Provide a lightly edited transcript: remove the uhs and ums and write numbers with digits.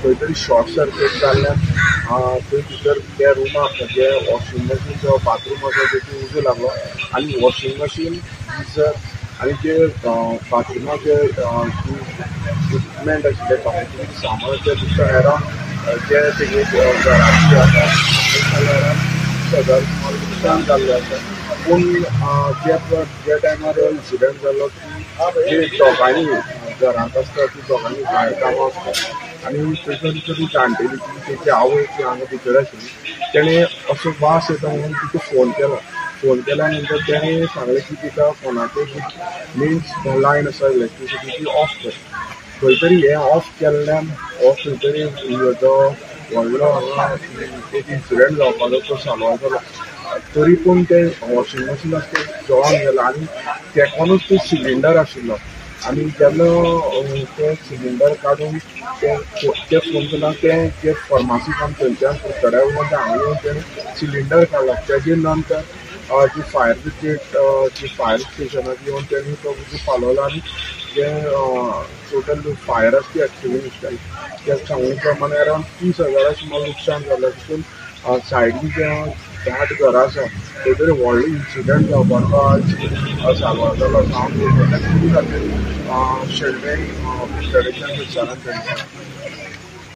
खंय तरी short circuit जाल्ल्यान थंय भितर त्या रुमाक जे वॉशिंग मशीन किंवा बाथरूम आसा तेतून उजो लागलो आनी वॉशिंग मशीन, गिजर आनी जे बाथरुमाक जे इक्विपमेंट आशिल्ले, बाकीचे सामान आशिल्लें, दुसरें अरावंड जे तेगे घराचे आसा अरावंड 30,000 सुमार लुकसाण जाल्लें आसा. पूण ज्या टायमार इन्सिडंट जालो की जे दोगांय घरांत आसता ती दोगांय भायर कामां आसता आनी थंयसर ती जाणटेली ती तेची आवय ती हांगा भितर आशिल्ली, तेणें असो वास येता म्हणून तिका फोन केलो. फोन केल्या नंतर तेणें सांगलें की तिका फोनाचेर मेन्स लायन आसा इलेक्ट्रिसिटी ती ऑफ कर. खंय तरी हें ऑफ केल्ल्यान हो खंय तरी जो व्हडलो हांगा एक इन्सिडंट जावपाचो तो साल्वार जालो. तरी पूण तें वॉशिंग मशीन आसा तें जळोन गेलां आनी तेकोनूच तो सिलिंडर आशिल्लो आनी जेन्ना तें सिलिंडर काडून ते फोन केला तें जे फार्मासी काम थंयच्यान कुडचड्या वयल्यान ते हांगा येवन तेणें सिलिंडर काडला. तेजे नंतर जी फायर ब्रिगेड जी फायर स्टेशनाक येवन तेणी तो उजो पालवलो आनी जे टोटल फायर आसा ती एक्सटिंग्विश केली. त्या सांगणे प्रमाणे अरावंड 30,000 सुमार लुकसाण जालें. तितून सायडीन जे 8 घरां आसा थंय तरी व्हडलो इन्सिडंट जावपाचो आज साल्वार जालो. हांव खातीर शेल्डें कुडचडेच्यान विचारान तांकां